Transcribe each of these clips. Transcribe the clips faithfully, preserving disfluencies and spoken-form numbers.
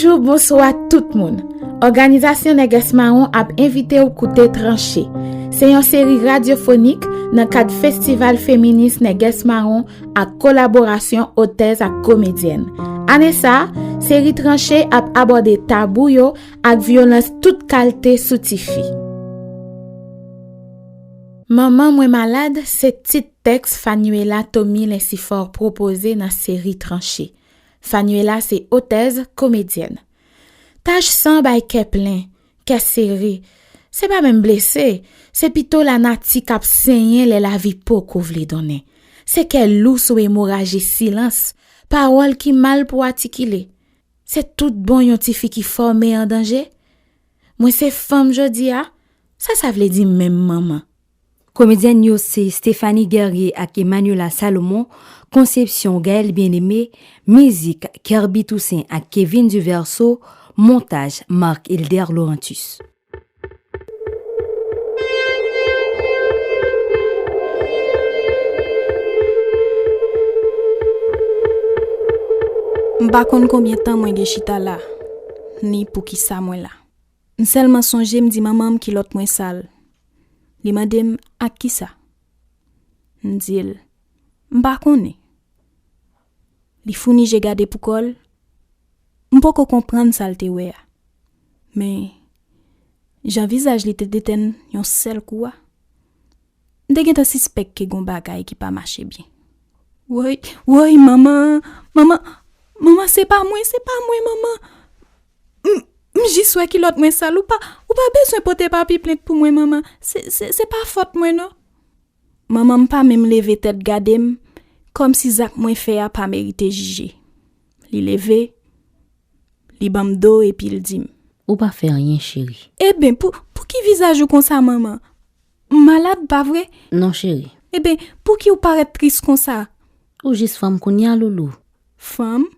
Bonjou, bonswa tout moun. Òganizasyon Nègès Mawon ap envite w koute Tranche. Se yon seri radyofonik nan kad Festival Feminis Nègès Mawon ak kolaborasyon otèz ak komedyèn. Ane sa a, seri Tranche ap abòde tabou yo ak vyolans tout kalte sou tifi. Manman mwen malad se tit tèks Fanuela Tommy Lensifor pwopoze nan seri Tranche. Fanuela se otèz, komedyèn. Tach san bay kè plen, kè sere. Se pa menm blese, se pito lanati k ap senyen lè lavi poko vle donnen. Se kè lou sou emoraji silans, pawòl ki mal pou atikile. Se tout bon yon tifi ki fòme an danje? Mwen se fanm jodi a, sa sa vle di menm manman? Komedyèn yo se Stéphanie Guerrier ak Emmanuela Salomon, konsepsyon Gaël Bien-Aimé, mizik Kerby Toussaint ak Kevin Duverso, montaj Marc Elder Laurentus. M pa konn konbyen tan mwen gen chita la, ni poukisa mwen la. M sèlman sonje m di manman m kilòt mwen sal. Li mande m ak kisa. M di l, m pa konnen. Li founi je gade pou kò l. M poko konprann sa l te wè a. Men, jan vizaj li te detèn yon sèl kou a, m te gentan sispèk ke gon bagay ki pa mache byen. Woy, woy, manman, manman, manman, se pa mwen, se pa mwen, manman. M, m jis wè kilòt mwen sal, ou pa, ou pa bezwen pote papi plent pou mwen, manman. Se, se, se pa fòt mwen, non. Manman m pa menm leve tèt gade m, kòmsi zak mwen fè a pa merite jije. Li leve, li ban m do epi l di m, ou pa fè anyen, cheri. Eben, pou, pou ki vizaj ou konsa, manman? M malad, pa vre? Non, cheri. Eben, pou ki ou parèt tris konsa? Ou jis fanm kounye a, Loulou. Fanm?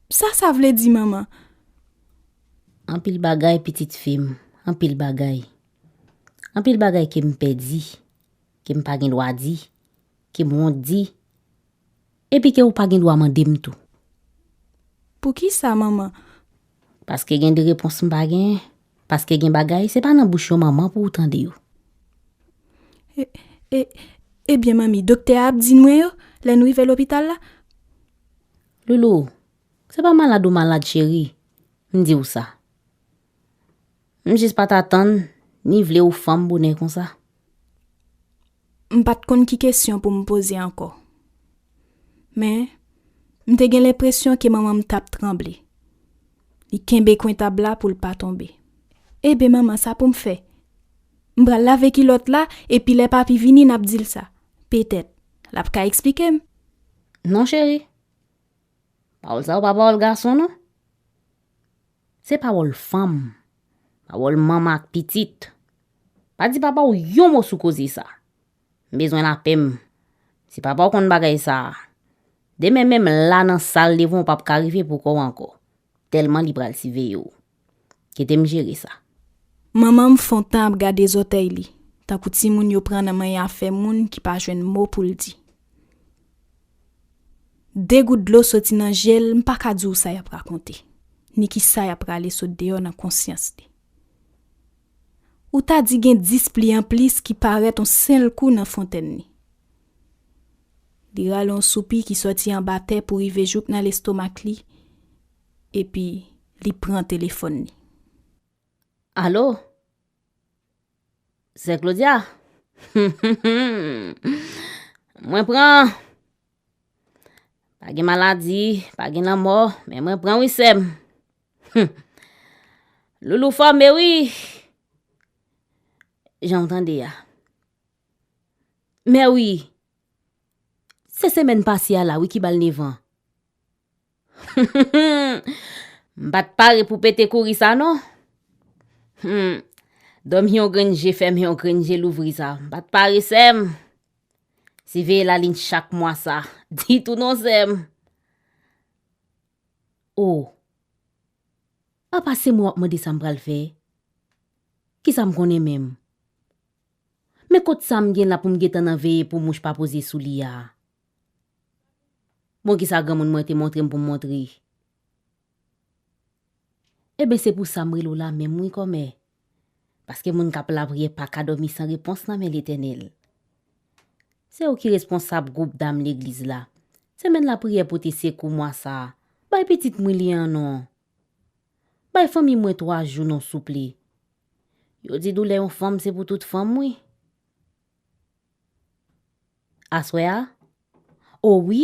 Sa sa vle di, manman? Anpil bagay, pitit fi m, anpil bagay. Anpil bagay ke m pè di, ke m pa gen dwa di, ke m wont di, epi ke ou pa gen dwa mande m tou. Poukisa, manman? Paske gen de repons m pa genyen. Paske gen bagay, se pa nan bouch yon manman pou ou tande yo. E, e, ebyen, manmi, doktè a ap di n mwen yo, lè n rive lopital la? Loulou, se pa malad ou malad, cheri. M di w sa. M jis pa t atann, ni vle ou fanm bonè konsa. M pa t konn ki kesyon pou m poze ankò. Men, m te gen lenpresyon ke manman m t ap tranble. Li kenbe kwen tab la pou l pa tonbe. Eben, manman, sa pou m fè? M pral lave kilòt la, epi lè papi vini, n ap di l sa. Petèt, l ap ka eksplike m. Non, cheri. Pawòl sa yo pa pawòl gason, non. Se pawòl fanm, pawòl manman ak pitit. Pa di papa w yon mo sou koze sa. M bezwen lapè m. Si papa w konn bagay sa a, demen menm la nan sal devan w p ap ka rive pou kò w ankò, tèlman li pral siveye w. Kite m jere sa. Manman m fè yon tan ap gade zòtèy li, tankou timoun yo pran nan manyen afè moun ki pa jwenn mo pou l di. De gout dlo soti nan je l, m pa ka di w sa y ap rakonte, ni kisa y ap rale sot deyò nan konsyans li. Ou ta di gen dis pli anplis ki parèt yon sèl kou nan fontèn li. Li rale yon soupi ki sòti anba tè pou rive jouk nan lestomak li, epi li pran telefòn li. Alo? Sè Claudia? Mwen pran. Pa gen maladi, pa gen lanmò, men mwen pran wi, sè m. Loulou fòme wi. Jan w tande a. Mè wi. Se semèn pase a la wi ki ba l nèvan. M pa t pare pou pete kouri sa non. Hmm. Dòmi yon grenn je fèmen, yon grenn je louvri sa. M pa t pare, sè m. Siveye lalin chak mwa sa. Ditou non, sè m. O. Apa se mwen w ap mande sa m pral fè? Kisa m konnen menm? Men kot sa m gen la pou m gentan nan veye pou mouch pa poze sou li a? Bon, kisa granmoun mwen te montre m pou m montre? Ebyen, se pou sa m rele w la menm wi, kòmè. Paske moun k ap lapriyè pa ka dòmi san repons nan men Letènèl. Se ou ki responsab gwoup dam legliz la. Semèn lapriyè pote sekou mwa sa a. Bay pitit mwen li an non. Bay fanmi mwen twa jou non souple. Yo di doulè yon fanm se pou tout fanm wi. Aswè a? O wi?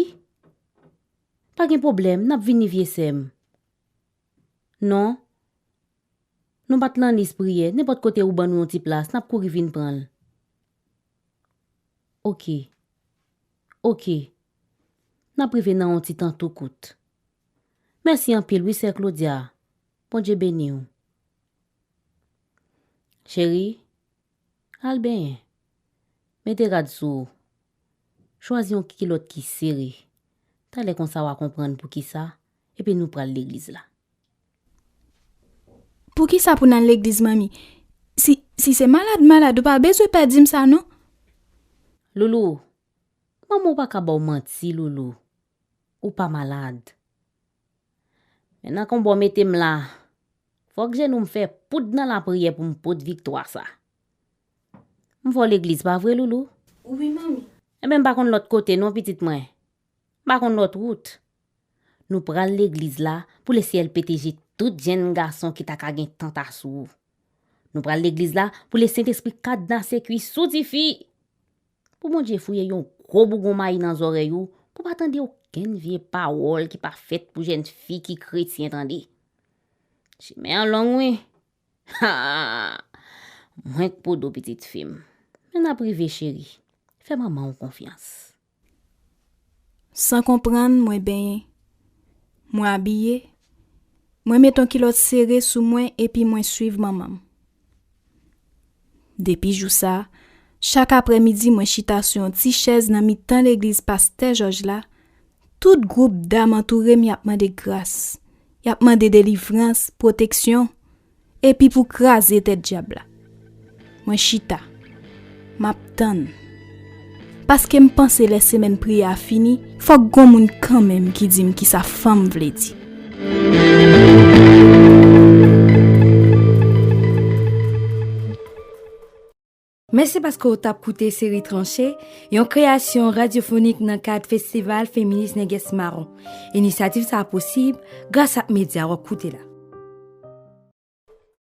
Pa gen pwoblèm, n ap vini vye sè m. Non. Nou bat nan lis priyè, nenpòt kote ou ban nou yon ti plas, n ap kouri vin pran l. Oke. Oke. N ap rive nan yon ti tan tou kout. Mèsi anpil wi, sè Claudia. Bondye beni w. Cheri, al benyen. Mete rad sou ou. Chwazi yon kilòt ki sere. Talè konsa w a konprann poukisa, epi nou pral legliz la. Poukisa pou n al legliz, manmi? Si, si se malad, malad, ou pa bezwen pè di m sa, non? Loulou, manman w pa ka ba w manti, Loulou. Ou pa malad. Men nan konba w mete m la, fòk jenou m fè poud nan lapriyè pou m pot viktwa sa. M fè w legliz, pa vre, Loulou? Wi, manmi. Enben, m pa konn lòt kote non, pitit mwen. M pa konn lòt wout. Nou pral legliz la pou Lesyèl pete je tout jenn gason ki ta ka gen tanta sou ou. Nou pral legliz la pou Lesentespri kadnase kwis ou, tifi. Pou Bondye fouye yon gwo bougon mayi nan zòrèy ou, pou pa tande okenn vye pawòl ki pa fèt pou jenn fi ki kretyen tande. Chimen an long wi. Ha! Mwen k pou di w, pitit fi m. Men n ap rive, cheri. Fè manman w konfyans. San konprann, mwen benyen. Mwen abiye. Mwen met yon kilòt sere sou mwen epi mwen swiv manman m. Depi jou sa a, chak aprèmidi mwen chita sou yon ti chèz nan mitan legliz Pastè Jòj la, tout gwoup dam antoure m, y ap mande gras, y ap mande delivrans, pwoteksyon, epi pou kraze tèt dyab la. Mwen chita, m ap tann. Paske m panse lè semèn priyè a fini, fòk gon moun kanmenm ki di m kisa fanm vle di. Mèsi paske w t ap koute seri Tranche, yon kreyasyon radyofonik nan kad Festival Feminis Nègès Mawon. Inisyativ sa a posib gras ak medya w ap koute la.